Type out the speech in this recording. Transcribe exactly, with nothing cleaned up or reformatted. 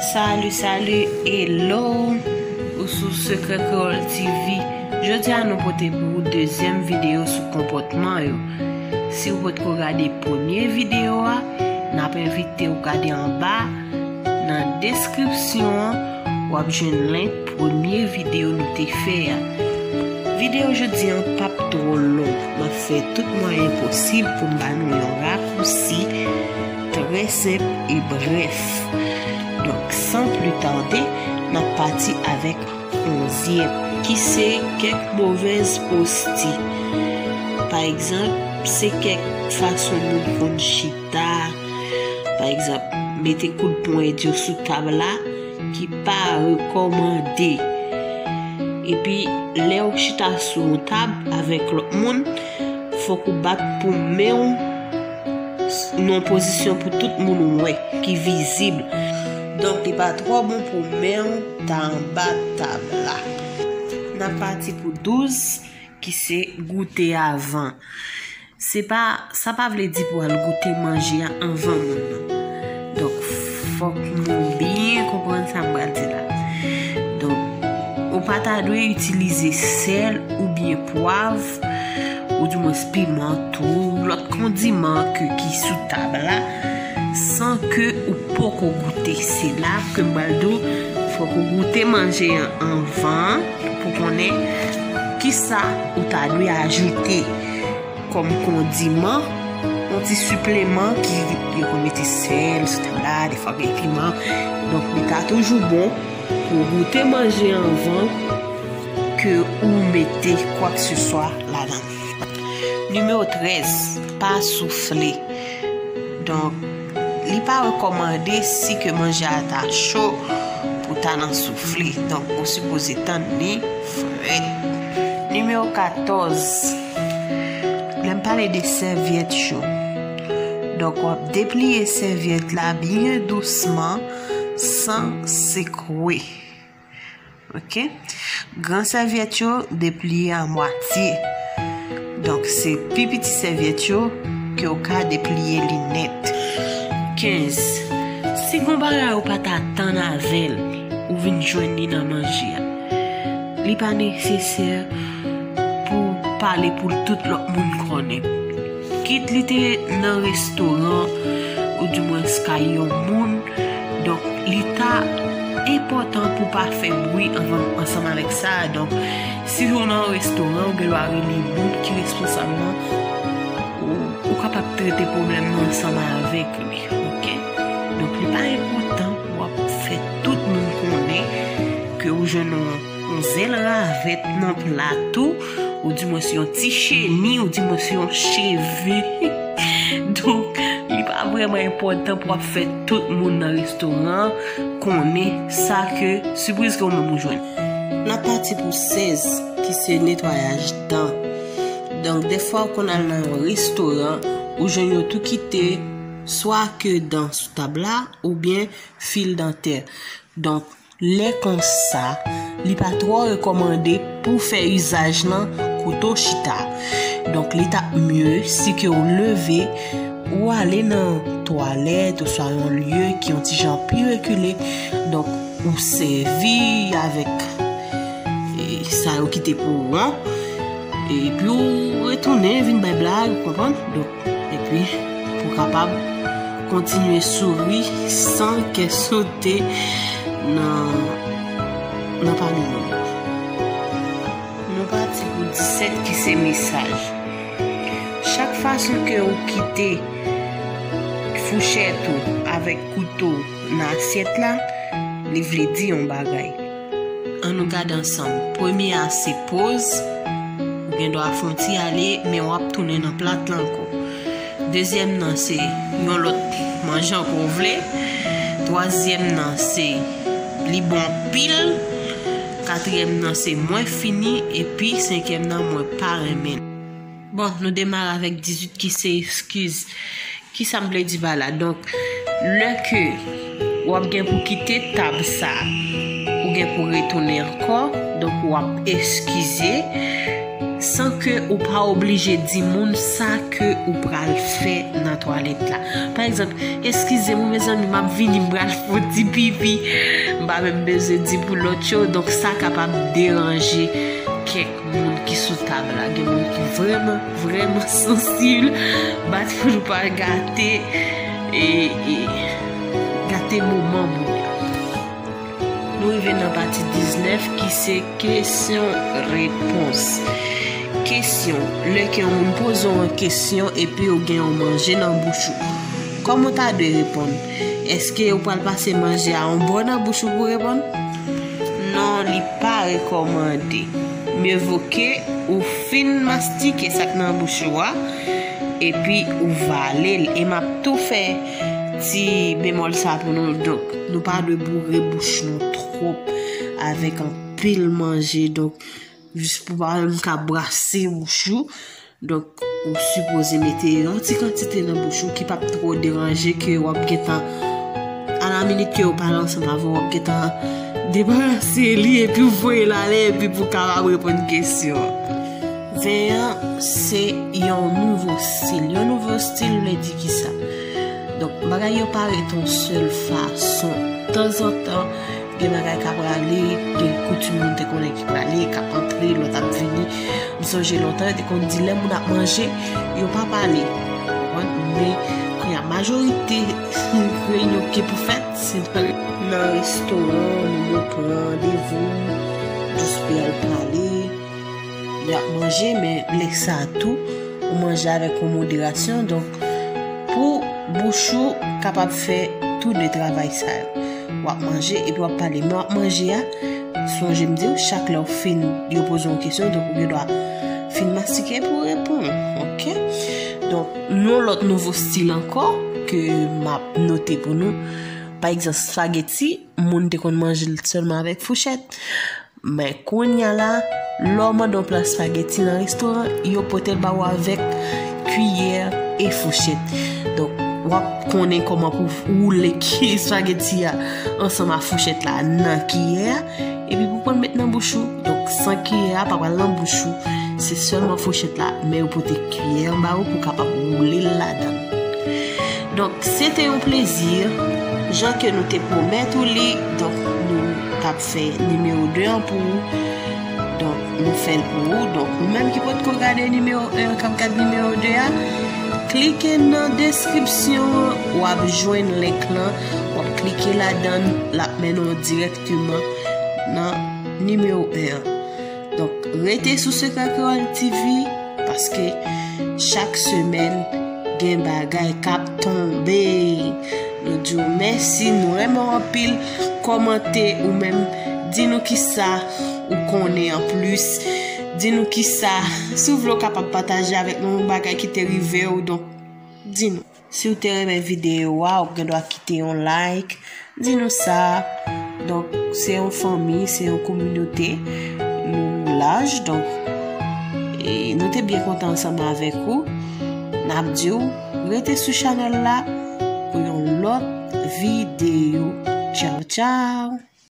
Salut, salut, hello! Ou sou Sekrè Kreyòl T V. Jodi a nou pote pou ou dezyèm videyo sou konpòtman yo. Si w potko gade premye videyo a, n ap envite w gade anba nan deskripsyon an, w ap jwenn link premye videyo nou te fè a. Videyo jodi an p ap twò long. M ap fè tout mwayen posib pou m ba nou yon rakousi trè senp e brèf. Donk, san pli tade, n ap pati avèk onzyèm, ki se kèk movèz posti. Pa egzanp, se kèk fason moun konn chita. Pa egzanp, mete kout pwen yo sou tab la, ki pa rekòmande. Epi, lè w chita sou yon tab avèk lòt moun, fòk ou bat pou men w nan yon pozisyon pou tout moun wè, ki vizib. Donk, li pa twò bon pou men w ta anba tab la. N ap pati pou douz, ki se goute avan. Se pa, sa pa vle di pou al goute manje a anvan moun nan. Donk, fòk nou byen konprann sa m pral di la. Donk, ou pa ta dwe itilize sèl oubyen pwav, oudimwens piman tou, lòt kondiman ke ki sou tab la, san ke ou poko goute. Se la ke m pral di w, fòk ou goute manje an anvan pou konnen kisa ou ta dwe ajoute kòm kondiman, yon ti sipleman ki yo konn mete sèl sou tab la, defwa gen piman. Donk, li ta toujou bon pou w goute manje anvan ke ou mete kwakeseswa ladan l. Nimewo trèz, pa soufle. Donk, li pa rekòmande si ke manje a ta cho pou ta nan soufle. Donk, ou sipoze tann li frèt. Nimewo katòz, lè m pale de sèvyèt yo. Donk, w ap depliye sèvyèt la byen dousman, san sekwe. Ok? Gran sèvyèt yo, depliye a mwatye. Donk, se pi piti sèvyèt yo ke w ka depliye li nèt. Kenz, si gon bagay ou pa t atann avè l, ou vin jwenn li nan manje a, li pa nesesè pou w pale pou tout lòt moun konnen. Kit li te nan restoran, oudimwens kay yon moun, donk, li ta enpòtan pou w pa fè bri anvan, ansanm avèk sa. Donk, si w nan yon restoran, ou gen dwa rele moun ki responsab lan, ou, ou kapab trete pwoblèm nan ansanm avèk li, ok? Donk, li pa enpòtan pou w ap fè tout moun konnen ke ou jwenn yon, yon zèl ravèt nan pla tou, oudimwens yon ti cheni, oudimwens yon cheve. Donk, li pa vrèman enpòtan pou w ap fè tout moun nan restoran konnen sa ke sipriz ke ou menm ou jwenn. N ap pati pou sèz, ki se netwayaj dan. Donk, defwa ou konn al nan yon restoran, ou jwenn yo tou kite swa ke dan sou tab la, oubyen fil dantè. Donk, lè konsa, li pa twò rekòmande pou fè izaj nan kote w chita. Donk, li t ap mye si ke w leve, ou ale nan twalèt, oswa yon lye ki yon ti jan pi rekile. Donk, ou sèvi avèk, e, sa yo kite pou ou an. Epi ou retounen vin bay blag, ou konprann? Donk, epi pou w kapab kontinye souri san kè sote nan, nan pami moun. Nou pati pou disèt ki se mesaj. Chak fason ke ou kite fouchèt ou avèk kouto w nan asyèt la, li vle di yon bagay. Ann nou gade ansanm. Premye a se poz. Ou gen dwa fè yon ti ale, men w ap tounen nan plat la ankò. Dezyèm nan se yon lòt manje ankò w vle. Twazyèm nan se li bon anpil. Katriyèm nan se mwen fini. Epi senkyèm nan mwen pa renmen l. Bon, nou demare avèk dizuit ki se eskiz. Kisa m vle di pa la? Donk, lè ke w ap gen pou kite tab sa, ou gen pou retounen ankò. Donk, w ap eskize. San ke ou pa oblije di moun sa ke ou pral fè nan twalèt la. Pa egzanp, eskize m wi mezanmi, m ap vini, m pral fè yon ti pipi. M pa menm bezwen di pou lòt yo, donk sa kapab deranje kèk moun ki sou tab la. Gen moun ki vrèman, vrèman sansib. Bat pou nou pa gate, e, e, gate moman moun yo. Nou rive nan pati diznèf ki se kesyon repons. Kesyon, lè ke yon moun poze w yon kesyon epi ou gen yon manje nan bouch ou, kòman w ta dwe reponn? Èske ou pral pase manje a yon bò nan bouch ou pou reponn? Non, li pa rekòmande. Mye vo ke ou fin mastike sa k nan bouch ou a, epi ou vale l. E m ap tou fè ti bemòl sa pou nou. Donk, nou pa dwe boure bouch nou twòp avèk anpil manje. Donk, jis pou pa menm ka brase bouch ou. Donk, ou sipoze mete yon ti kantite nan bouch ou ki p ap twò deranje ke w ap gentan, a la minit ke yo pale ansanm avè w, w ap gentan debarase li epi w voye l ale epi pou w kapab reponn kesyon an. Ven an, se yon nouvo stil. Yon nouvo stil vle di kisa? Donk, bagay yo pa ret yon sèl fason. Tanzantan, gen bagay k ap prale, gen koutim moun te konnen ki prale, k ap antre, lòt ap vini. M sonje lontan, yo te konn di lè moun ap manje, yo pa pale. Konprann? Men, kounye a, majorite reyinyon ki pou fèt, se nan, nan restoran, moun yo pran randevou, jis pou y al pale. Y ap manje, men lè sa a tou, ou manje avèk yon moderasyon. Donk, pou bouch ou kapab fè tou de travay sa yo. W ap manje epi w ap pale. Men w ap manje a, sonje m di w, chak lè w fin, yo poze w yon kesyon, donk ou gen dwa fin mastike epi w reponn. Oke? Donk, yon lòt nouvo stil ankò ke m ap note pou nou. Pa egzanp, spageti, moun te konn manje l sèlman avèk fouchèt. Men kounye a la, lè w mande yon pla spageti nan restoran, yo pote l ba ou avèk kiyè e fouchèt. Donk, w ap konnen kòman pou w woule ki spageti a ansanm ak fouchèt la nan kiyè a, epi pou pran l met nan bouch ou. Donk, san kiyè a pa pral nan bouch ou, se sèlman fouchèt la, men yo pote kiyè an ba ou pou w kapab woule l ladan l. Donk, se te yon plezi. Jan ke nou te pwomèt ou li, donk, nou t ap fè nimewo de an pou ou. Donk, nou fè l pou ou. Donk, ou menm ki potko gade nimewo en an, k ap gad nimewo de a, klike nan deskripsyon an, w ap jwenn link lan, w ap klike ladan l, l ap mennen w dirèkteman nan nimewo en an. Donk, rete sou Sekrè Kreyòl T V, paske chak semèn, gen bagay k ap tonbe. Nou di w mèsi, nou renmen w anpil. Kòmante ou menm, di nou kisa ou konnen anplis. Di nou kisa, si w vle w kapab pataje avèk nou yon bagay ki te rive w, donk, di nou. Si w te renmen videyo a, ou gen dwa kite yon like, di nou sa. Donk, se yon fanmi, se yon kominote, nou laj, donk, e nou te byen kontan ansanm avèk ou. N ap di w, rete sou chanèl la pou yon lòt videyo. Tchaw, tchaw!